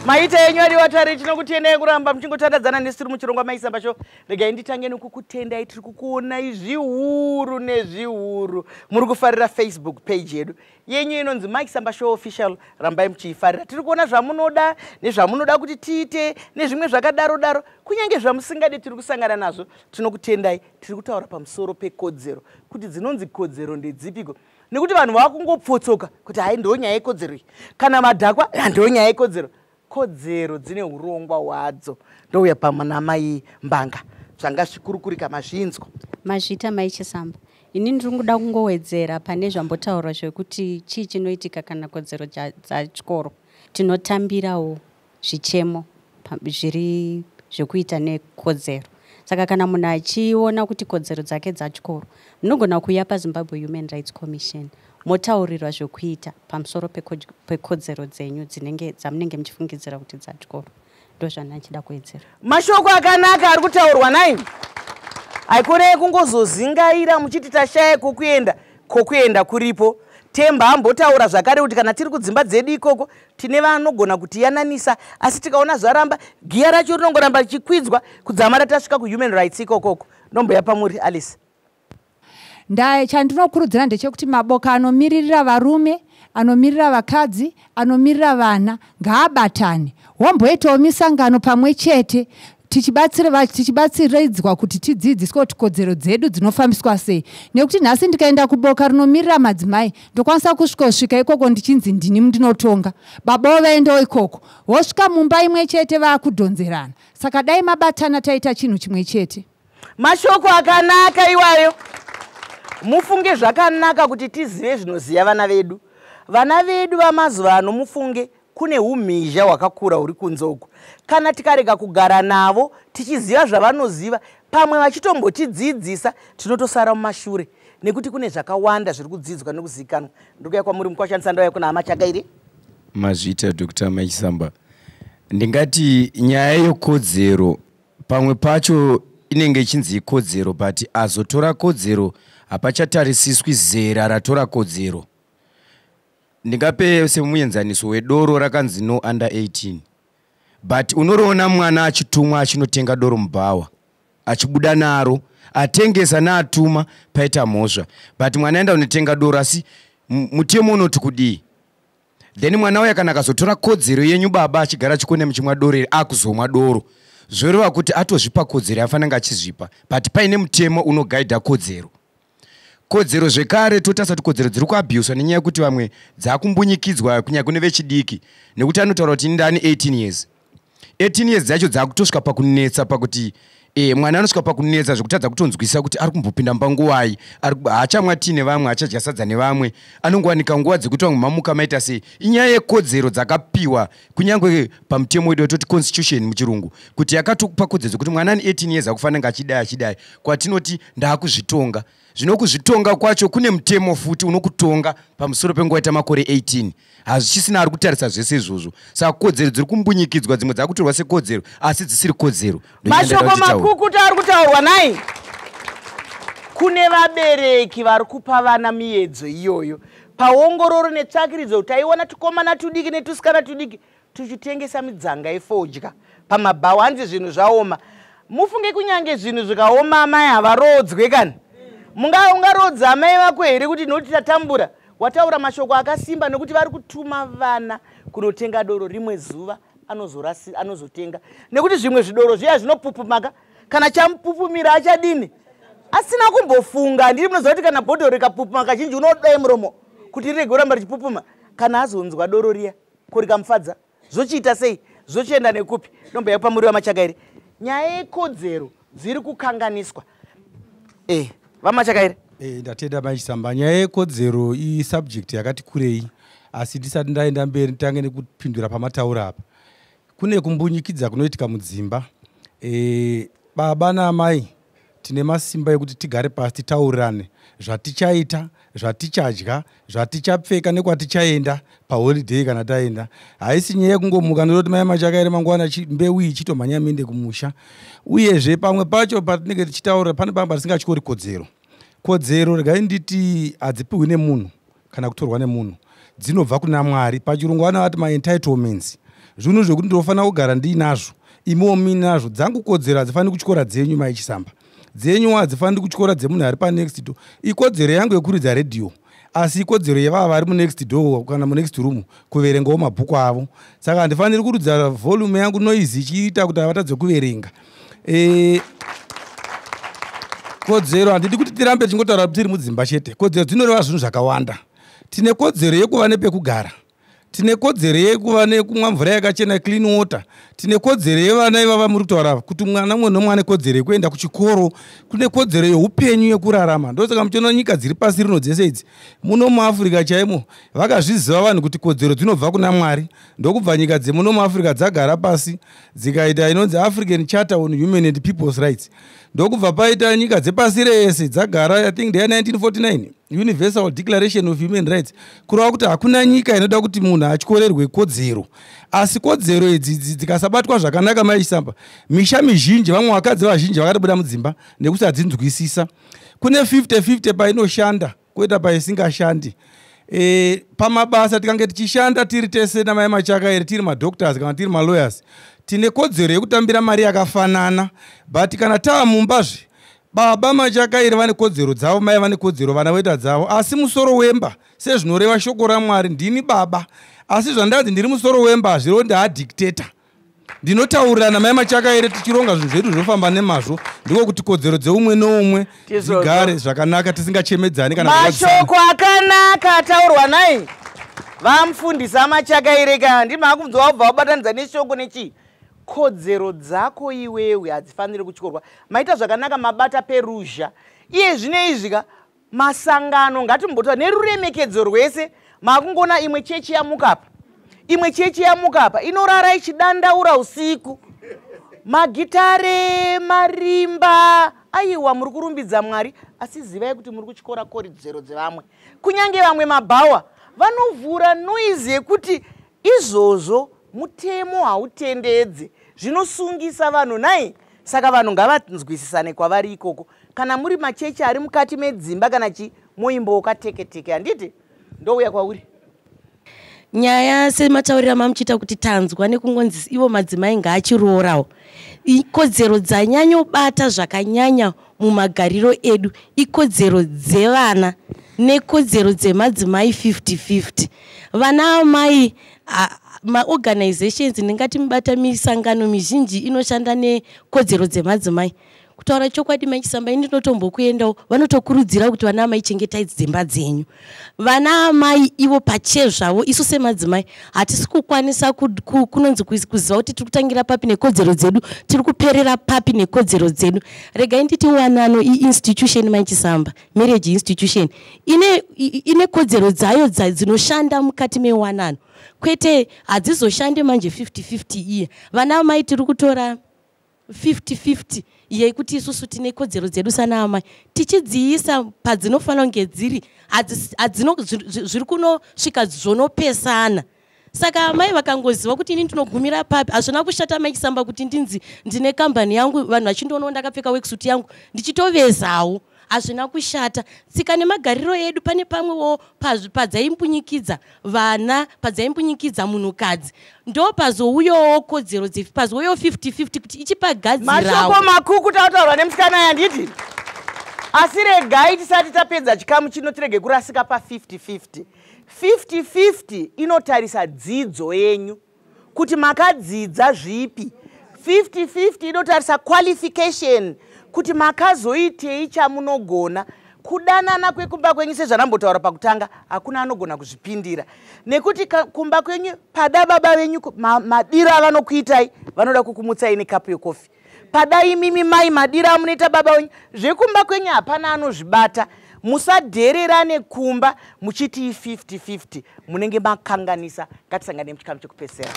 Maita enyu ari watare, tinokutendai kuramba muchingotandadzana nesu tiri muchirongwa Maisamba Show. Regai nditange nekukutendai, tiri kukuonai zviuru nezviuru muri kufarira Facebook page yedu yenyu inonzi Mike Samba Show Official. Rambai muchiifarira, tiri kuona zvamunoda nezvamunoda kuti tiite nezvimwe zvakadaro daro, kunyange zvamusingadi tiri kusangana nazvo. Tinokutendai. Tiri kutaura pamusoro pekodzero, kuti dzinonzi kodzero ndedzipiko, nekuti vanhu vava kungopfotsoka kuti hai, ndo nyaya yekodzero iyi, kana madhakwa, ndo nyaya yekodzero. Kodzero dzine urongwa hwadzo. Ndouya pamana Mbanga, zvanga zvikurukurika mazvinzwa. Mazvita, Maichisamba. Ini ndiri kuda kungowedzera pane zvambotaurwa zvekuti chii chinoitika kana kodzero dzachikoro. Tinotambirawo zvichemo zviri zvekuita nekodzero, saka kana munhu achiona kuti kodzero dzake dzachikoro, munogona kuuya paZimbabwe Human Rights Commission, motaurirwa zvekuita pamusoro pekodzero dzenyu dzinenge dzamunenge muchifungidzira kuti dzachikoro. Ndo zvandachida kuwedzera. Mashoko akanaka ari kutaurwa nai. Haikonei kungozozingaira muchiti tashaya kokuenda. Kokuenda kuripo. Temba ambotaura zvakare kuti kana tiri kudzimba dzedu ikoko, tine vanogona kutiyananisa, asi tikaona zvaramba, giya racho rinongoramba richikwidzwa kudzamara tasvika kuhuman rights ikokoko. Ndomboya pamuri, Alice. Nda chandinokurudzira ndechekuti maboka anomiririra varume, anomirira vakadzi, anomirira vana ngaabatane, womboitawo misangano pamwe chete, tichibatsiridzwa kuti tidzidziswe kuti kodzero dzedu dzinofambiswa sei. Nekuti nhasi ndikaenda kuboka rinomirira madzimai, ndokwanisa kusvikosvika ikoko ndichinzi ndini ndinotonga, babawo vaendawo ikoko, vosvika mumba imwe chete vaakudhonzerana. Saka dai mabatana, taita chinhu chimwe chete. Mashoko akanaka iwayo. Mufunge zvakanaka kuti tizive zvinoziva vana vedu, vana vedu vamazuva ano. Mufunge kune umhizha hwakakura huri kunze uku. Kana tikarega kugara navo tichiziva zvavanoziva, pamwe vachitombotidzidzisa, tinotosara mumashure, nekuti kune zvakawanda zviri kudzidzwa nekuzivikanwa. Ndikuya kwamuri mukwashandisa ndauya kuna hama Chakairi. Mazvita, Dr Maisamba. Ndingati nyaya yekodzero pamwe pacho inenge ichinzi ikodzero, but azotora kodzero hapachatarisiswi zera ratora kodzero. Ndingape semuenzaniso wedoro rakanzi no under 18, but unoroona mwana achitumwa achinotenga doro mubhawa, achibuda naro, atengesa naatuma, paita mhosva, but mwana aenda kunotenga doro. Asi mutemo unoti kudii? Then mwana uya kana akazotora kodzero yenyu baba, achigara achikone muchimwa doro iri, akuzomwa doro, zvoreva kuti atozvipa kodzero yafananga achizvipa, but paine mutemo unogaidha kodzero. Kodzero zvekare, totarisa kuti kodzero dziri kuabhuswa nenyaya yekuti vamwe dzakumbunyikidzwa, kunyanya kune vechidiki, nekuti anotaura kuti ndani 18 years. 18 years dzacho dzakutosvika pakunetsa, pakuti mwana anosvika pakunetsa zvekutadza kutonzwisisa kuti ari kumbopinda mumba nguvai. Haachamwa tii nevamwe, haachadya sadza nevamwe, anongowanika nguva dzekuti vamwe mamuka maita sei. Inyaya yekodzero dzakapiwa kunyange pamutemo wedu, yatoti constitution muchirungu, kuti yakatokupa kodzero dzekuti mwana ane 18 years akufanira achidai achidai, kwatinoti ndaakuzvitonga. Zvino kuzvitonga kwacho kune mutemo futi unokutonga pamusoro penguva ita makore 18. Hazvichisina ari kutarisa zvese izvozvo. Saka kodzero dziri kumbunyikidzwa, dzimwe dzakutorwa sekodzero asi dzisiri kodzero. Mashoko makukutu ari kutaurwa nai. Kune vabereki vari kupa vana miedzo iyoyo. Paongororo netsvakiridzo taiona tukomana tudiki netusikana tudiki tuchitengesa midzanga yefodya pamabhawa. Hanzi zvinhu zvaoma. Mufunge, kunyange zvinhu zvikaoma, amai havaroodzwe. Kani ungaroodza amai vako here kuti noti tatambura? Wataura mashoko akasimba, nekuti vari kutuma vana kunotenga doro. Rimwe zuva anozotenga, nekuti zvimwe zvidoro zviya zvinopupumaka. Kana chamupupumira achadini asina kumbofunga? Handiri munoziva kuti kana bhodhoro rikapupuma, kazhinji unodai muromo kuti rirege kuramba richipupuma. Kana azonzwa doro riya, ko rikamufadza, zvochiita sei? Zvochienda nekupi? Ndomboya pamuri vaMachakairi. Nyaya yekodzero dziri kukanganiswa, vaMachakairi. Ndatenda, Maisamba. Nyaya yekodzero isubject yakati kurei, asi ndisati ndaenda mberi, nditange nekupindura pamataura apa. Kune kumbunyikidza kunoitika mudzimba. Baba naamai tine masimba ekuti tigare pasi, titaurirane zvatichaita, zvatichadya, zvatichapfeka nekwatichaenda paholiday kana taenda. Haisi nyaya yekungomuka ndototi, "Mai Machakaire, mangwana mbeu iyi chitomhanya muende kumusha." Uyezve pamwe pacho patinenge tichitaura, pane pamwe patisingatyori kodzero. Kodzero, regai nditi, hadzipiwi nemunhu kana kutorwa nemunhu, dzinobva kuna Mwari. Pachirungu vanovati maentitlements. Zvinhu zvekuti ndinofanira kugara ndiinazvo, imiwo muinazvo. Dzangu kodzero hadzifaniri kutyora dzenyu, Mai Chisamba. Dzenyu hadzifaniri kutyora dzemunhu ari panext door. Ikodzero yangu yekuridza redhiyo, asi ikodzero yevava vari munext door kana munext room kuverengawo mabhuku avo. Saka handifaniri kuridza volume yangu, noise ichiita kuti avatadze kuverenga. Kodzero handidi kuti tirambe tichingotaura tiri mudzimba chete. Kodzero dzinoreva zvinhu zvakawanda. Tine kodzero yekuva nepekugara, tine kodzero yekuva nekumwa mvura yakachena, clean water. Tine kodzero yevana ivava muri kutaura kuti mwana mumwe nomwe ane kodzero yekuenda kuchikoro. Kune kodzero yeupenyu, yekurarama. Ndosaka muchiona nyika dziri pasi rino dzese idzi, muno muAfrica chaimo, vakazviziva vanhu kuti kodzero dzinobva kuna Mwari. Ndokubva nyika dzemuno muAfrica dzagara pasi dzikaita inonzi African Charter on Human and People's Rights. Ndokubva paita nyika dzepasi rese dzagara, I think ndeya 1949, Universal Declaration of Human Rights. Kureva kuti hakuna nyika inoda kuti munhu atyorerwe kodzero. Asi kodzero idzi dzikasabatwa zvakanaka, Mai Chisamba, misha mizhinji, vamwe vakadzi vazhinji vakatobuda mudzimba nekuti hadzinzwisisa. Kune 50-50 painoshanda, kwoita paisingashandi. Pamabasa tikange tichishanda tiri tese namai Machakaire, tiri madoctors kana tiri malawyers, tine kodzero yekutambira mari yakafanana. But kana taa mumbazve, baba Machakaire vane kodzero dzavo, mai vane kodzero, vana voita dzavo. Asi musoro wemba, sezvinoreva shoko raMwari, ndini baba. Asi zvandanzi ndiri musoro wemba hazvirevo ndaadictator. Ndinotaurirana mai Machakaire, tichironga zvinhu zvedu zvinofamba nemazvo. Ndiko kuti kodzero dzeumwe neumwe dzigare zvakanaka, tisingachemedzani kana kurwadzisana. Mashoko akanaka ataurwa nai vamufundisi aMachakaire. Ndima kunzwa wabva wabatanidza neshoko nechii, kodzero dzako iwewe hadzifaniri kutyorwa. Maita zvakanaka, mabata peruzha. Iye zvino izvi ka, masangano ngatimbotaura neruremekedzo rwese. Makungoona imwe chechi yamukapa, imwe chechi yamukapa inorara ichidandaura usiku, magitare, marimba. Aiwa, muri kurumbidza Mwari, asi zivai kuti muri kutyora kodzero dzevamwe. Kunyange vamwe mabhawa vanovhura noise yekuti izvozvo mutemo hautendedze, zvinosungisa vanhu nai. Saka vanhu ngavanzwisisane kwavari ikoko. Kana muri machechi ari mukati medzimba kana chi, moimbowo kateketeke, handiti? Ndouya kwauri. Nyaya sematauriro amamuchiita kuti tanzwa nekungonzi ivo madzimai ngaachiroorawo, ikodzero dzanyanyobata zvakanyanya mumagariro edu ikodzero dzevana nekodzero dzemadzimai 50-50. Vana amai, maorganizations ndingati mubata misangano mizhinji inoshanda nekodzero dzemadzimai, kutaura chokwadi, maChisamba, ini ndinotombokuendawo, vanotokurudzira kuti vana amai chengetai dzimba dzenyu. Vana amai ivo pachezvavo, isu semadzimai hatisi kukwanisa kunonzi kuziva kuti tiri kutangira papi nekodzero dzedu, tiri kuperera papi nekodzero dzedu. Regai nditi wanano iinstitution, maChisamba, marriage institution ine kodzero dzayo dzinoshanda mukati mewanano, kwete hadzizoshande manje 50-50. Iye vana amai tiri kutora 50-50 yekuti isusu tine kodzero dzedu sana amai, tichidziisa padzinofanira kunge dziri, zviri kunosvika zvonopesana. Saka amai vakangoziva kuti ini ndinogumira papi, hazvina kushata, maChisamba, kuti ndinzi ndine kambani yangu, vanhu vachindoonawo ndakapfeka worksuit yangu ndichitovezawo, hazvina kushata. Tsika nemagariro edu pane pamwewo padzaimbunyikidza vana, padzaimbunyikidza munhukadzi, ndo pazouyawo kodzero, pazouyawo 50-50 kuti ichipagadzirawo. Mashoko makuku tautaurwa nemusikana, yanditi. Asi regai tisati tapedza chikamu chino tirege kurasika pa50-50. 50-50 inotarisa dzidzo yenyu, kuti makadzidza zvipi. 50-50 inotarisa qualification, kuti makazoitei chamunogona. Kudanana kwekumba kwenyu, sezvanambotaura pakutanga, hakuna anogona kuzvipindira, nekuti kumba kwenyu pada baba venyu madiro avanokuitai, vanoda kukumutsai nekapu yekofi. Pada imimi mai, madiro amunoita baba venyu. Zvekumba kwenyu hapana anozvibata. Musadhererane kumba muchiti 50-50, munenge makanganisa. Ngatisangane muchikamu chekupedzisira.